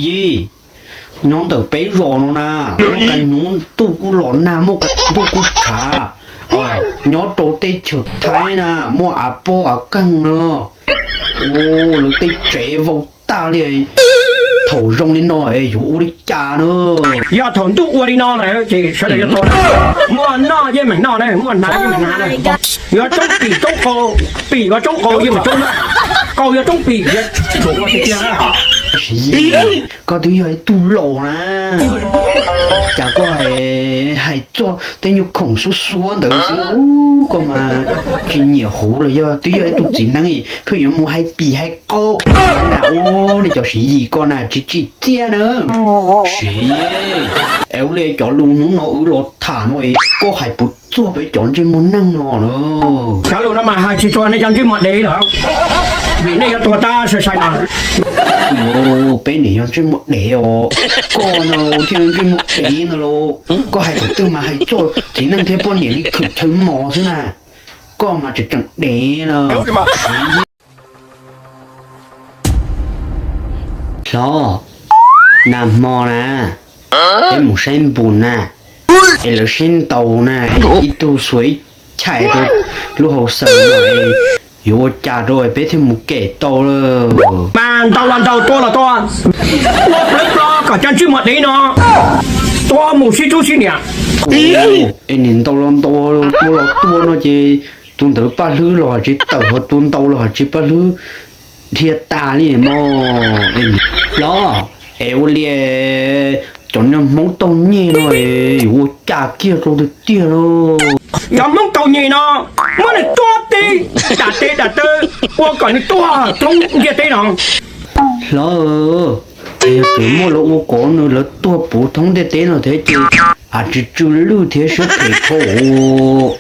Yij, nyob ntawm peb zos no na, muaj qee hnub ntuj kuj los nag, muaj qee hnub ntuj kuj tshav. Nyob rau teb chaws Thaib na, muaj av pob av qeeg no, lawv tej tsev vau tag li. Thaum zoo li no es yuav ua li cas na? Yog thaum ntuj ua li no lawm ces sawv daws yuav tau, muaj noj yeej meem noj na, muaj hnav yeej meem hnav na. Yuav tsoob pim tsoob qau, pim yuav tsoob qau yeej meem tsoob na, qau yuav tsoob pim, yuav tsum ua tiag tiag na. Koj twb yog ib tug laus na, cas koj hais txog tej nyuag khoom suab suab ntawd xwb, koj mas tsis nyiam huv los yog? Twb yog ib tug txiv neeb pheej yuav mus hais pim hais qau na. Ub, nej cov Siv Yis koj na tsis tsim txiaj na. Siv Yis, es ua li cov lus hnub no wb los tham no es koj hais puas txog peb cov ntsej muag neeg no na? Cov lus no mas hais tsis txog nej cov ntsej muag dev lawm, vim nej yuav tuag tag sai sai no. Peb niam yog ntsej muag dev os, koj no thiaj ntsej muag dev no los. Koj hais thaum twg mas hais txog txiv neej thiab poj niam li khwm chaw mos xwb na. Koj mas tseem tseem dev na. Hlob, nag hmo na, peb mus saib npus na, es lawv sib ntaus na, ib tug xuas ib chais rau lub hauv xeem no, yuav ua cas rau peb thiaj mus kem tau lawm? Mas ntaus los ntaus, tua los tua, ua plawv plo kom cov ntsej muag dev no tua mus sib tub sib niam. Es nim ntaus los ntaus, tua los tua no ces tus ntawd paj hlwb los hais tsis tawm, ho tus ntaus los hais tsis paj hlwb, dhia tas li mog. Hlob, es ua li cov niag Hmoob taug nyeg no yuav ua cas kiag rau tiag tiag lauj? Cov Hmoob taug nyeg no muab nws tua tib, dam tes dam taw, ua kom nws tuag thoob ntiaj teb no. Hlob, yog tseem muaj lawv ua kom nws lawv tuag puv thoob ntiaj teb no thiab ces, a, tsis tsw lwj thiab siab phem dhau.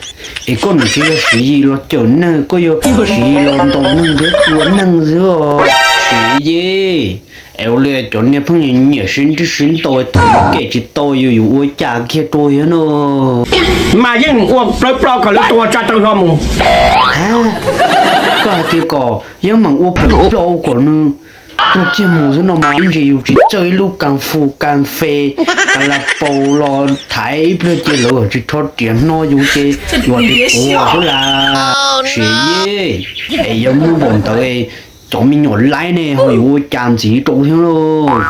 Es koj nws tsis yog Siv Yis los cawm neeg, koj yog Siv Yis los ntaus neeg thiab tua neeg xwb os. Siv Yis, es ua li cov niag pheej nyiam sib ntsib sib ntaus, thaum kem tsis tau yus yuav ua cas kiag rau thiab no? Mas yeej ua plawv plo kom lawv tuag tsa taw hlo mus. Koj hais tias kom yeej meem ua plawv plo kom nws tuag kiag mus xwb no mas ib ntsis yus tsis txawj ib lub kas fus kas fes, kas las paus los thaiv ib pliag ces lawv tsis rho riam hno yus ces yuav tsis tuag xwb las. Siv Yis, es yog muaj npaum ntawd cov me nyuam laib ne ho yuav ua cas ntxiv rau thiab lauj?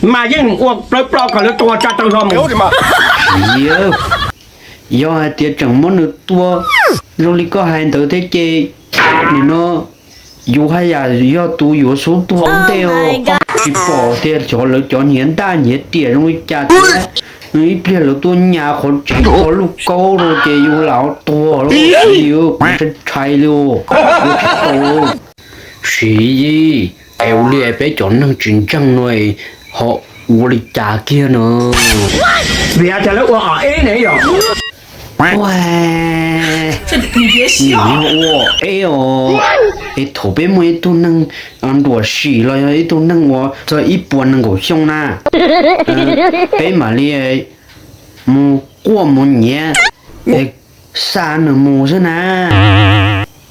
Mas yeej ua plawv plo kom lawv tuag tsa taw hlo mus. Siv Yis, yog hais tias tseem muab nws tua zoo li koj hais ntawd thiab ces, nim no yus haj yam yog tus yuav xub tuag ua ntej os. Tsis pom tias cov lawv cov hniav ntaj hniav riam zoo li cas thiab, ib pliag lawv tuaj nyas qhov tsev qhov lub kaub rau ces yus lam tuag lawm. Kuv ntshai ntshai li, ua tsis tau. Siv Yis, es ua li peb cov neeg tsis ntseeg no ho ua li cas kiag no? Vim tias lawv ua om eb ne yom. Ua, nim no ua eb os, es thaum peb muaj ib tug neeg nruam sim los yog ib tug neeg uas txog ib puas nees nkaum xyoo na, peb mam li mus quaj mus nyiav, es xa nws mus xwb na.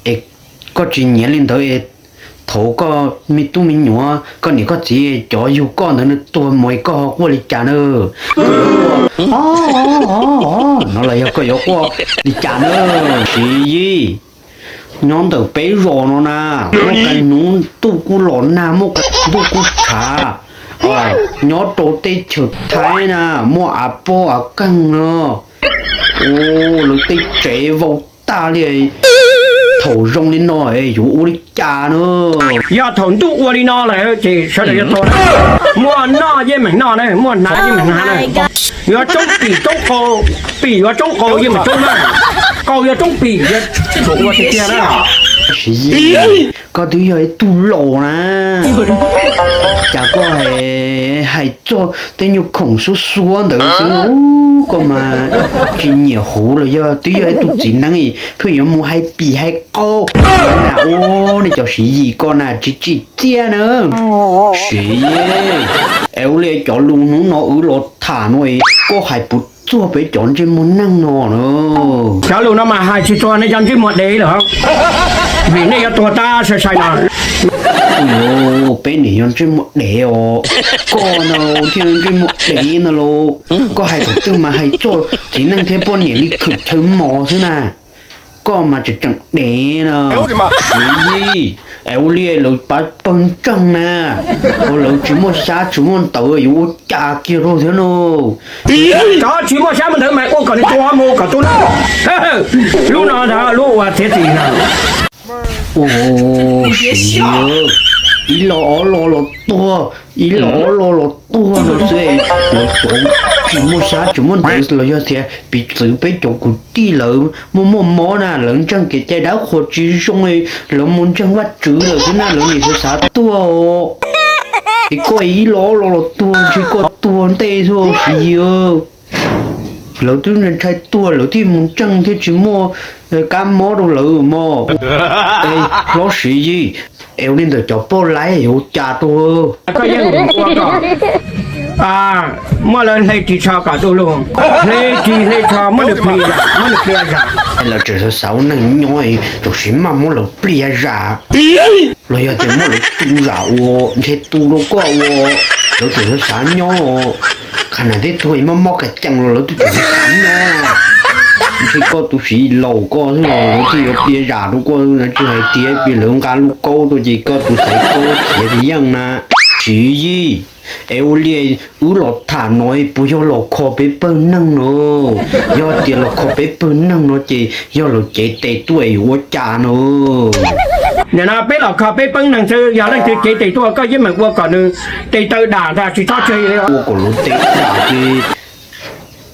Es koj tsis nyiav li ntawd es thaum koj me tub me nyuam, koj niam koj txiv cov yug koj ntawd nws tuag mus es koj ho quaj li cas na? No los yog koj yuav quaj li cas na? Siv Yis, nyob ntawm peb zos no na, muaj qee hnub ntuj kuj los nag, muaj qee hnub ntuj kuj tshav. Nyob rau teb chaws Thaib na, muaj av pob av qeeg no, lawv tej tsev vau tag li. Thaum zoo li no es yuav ua li cas na? Yog thaum ntuj ua li no lawm ces sawv daws yuav tau, muaj noj yeej meem noj na, muaj hnav yeej meem hnav na. Yuav tsoob pim tsoob qau, pim yuav tsoob qau yeej meem tsoob na, qau yuav tsoob pim, yuav tsum ua tiag tiag na. Siv Yis, koj twb yog ib tug laus na, cas koj hais txog tej nyuag khoom suab suab ntawd xwb, koj mas tsis nyiam huv los yog? Twb yog ib tug txiv neeb pheej yuav mus hais pim hais qau na. Ub, nej cov Siv Yis koj na tsis tsim txiaj na. Siv Yis, es ua li cov lus hnub no wb los tham no es koj hais puas txog peb cov ntsej muag neeg no na? Cov lus no mas hais tsis txog nej cov ntsej muag dev lawm, vim nej yuav tuag tag sai sai no. Ua, peb niam yog ntsej muag dev os, koj no thiaj ntsej muag dev no los. Koj hais thaum twg mas hais txog txiv neej thiab poj niam li khwm chaw mos xwb na. Koj mas tseem tseem dev no. Siv Yis, es ua li lawv pab pawg ntseeg na, ua lawv tsis muaj xyab tsis muaj ntawv yuav ua cas kiag rau thiab no. Cov tsis muaj xyab muaj ntawv mas ua kom nws tua mus kom tus no. Lub no ntag lub ua txiav txim no. Ua, Siv Yis, ib lo ob lo los tuag, ib lo ob lo los tuag no xwb. Lawv cov tsis muaj xyab tsis muaj ntawv los yog tias piv txwv peb cov kwv tij lawv muaj muaj mob na, lawv ntseeg kev cai dab qhuas tsis zoo, lawv mus ntseeg Vajtswv lawm xwb na, lawv nim xav xav tuag. Es koj ib lo ob lo los tuag ntshe koj tuag ntej xwb Siv Yis. Lawv twb ntshai tuag lawv thiaj mus ntseeg thiaj tsis muaj kab mob rau lawv mog. Es hlob Siv Yis, es ua li ntawm cov poj laib yuav ua cas rau? Koj yeej ua kom muaj lawv hle ris tsho kom du lug, hle ris hle tsho muab nws plis zam, muab nws plias zam. Lawv tseem xav xav ua neej nyob, txawm sis maj muab lawv plias zam los yog tias muab lawv tu zam ua ntshe tu rau koj ua, lawv tseem xav xav nyob, qhov no tej tug mob mob kas cees los lawv twb tseem xav xav nyob. Ntshe koj tus Siv Yis laus koj xwb los lawv thiaj yuav plias zam rau koj, tsis hais tias lawv nqa lub kaub tuaj ces koj tus xaiv kaub khiav tsis yeej na. Siv Yis, es ua li wb los tham no puas yog los kho peb pawg neeg no? Yog tias los kho peb pawg neeg no ces yog lawv cev tes tuaj es yuav ua cas no? Nim no peb los kho peb pawg neeg xwb, yog leej twg cev tes tuaj koj yeej meem ua kom nws tes taw dam ntag tsis txhob tseg li. Ua kom lawv tes dam ces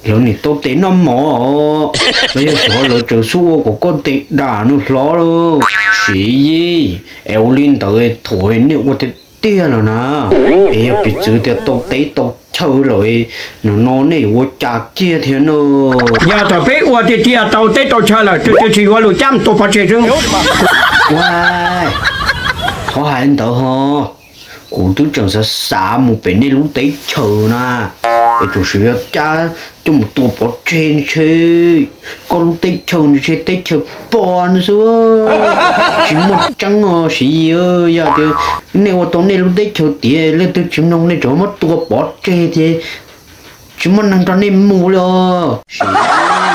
lawv nim tau tes noj mov, los yog xyov lawv tseem xub ua kom koj tes dam no hlob lauj. Siv Yis, es ua li ntawd thaum nej ua tiag tiag lawm na, es yog piv txwv tias tau teb tau chaw lawm, nim no nej yuav ua cas kiag thiab no? Yog thaum peb ua tiag tiag tau teb tau chaw lawm, twb twb tsis yuav lus cab mus tua pov tseg xwb. Ua, thov hais li ntawd ho, kuv twb tseem xav xav mus pem nej lub teb chaws na, es txawm sis yuav cab coj mus tua pov tseg ntshe koj lub teb chaws ntshe teb chaws pog no xwb, tsis muaj tseeb os Siv Yis. Yog tias nej ua tau nej lub teb chaws tiav leej twg tsis mloog nej tseem muab tua pov tseg ces tsis muaj neeg nrog nej mus li os Siv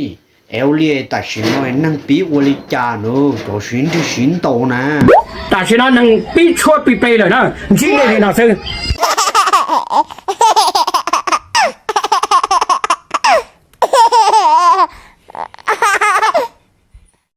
Yis. Es ua li tam sim no neeg pib ua li cas na, cov siv nrig siv ntaus na? Tam sim no neeg pib tshuab pib pe lawm na, ntsib nej li no xwb.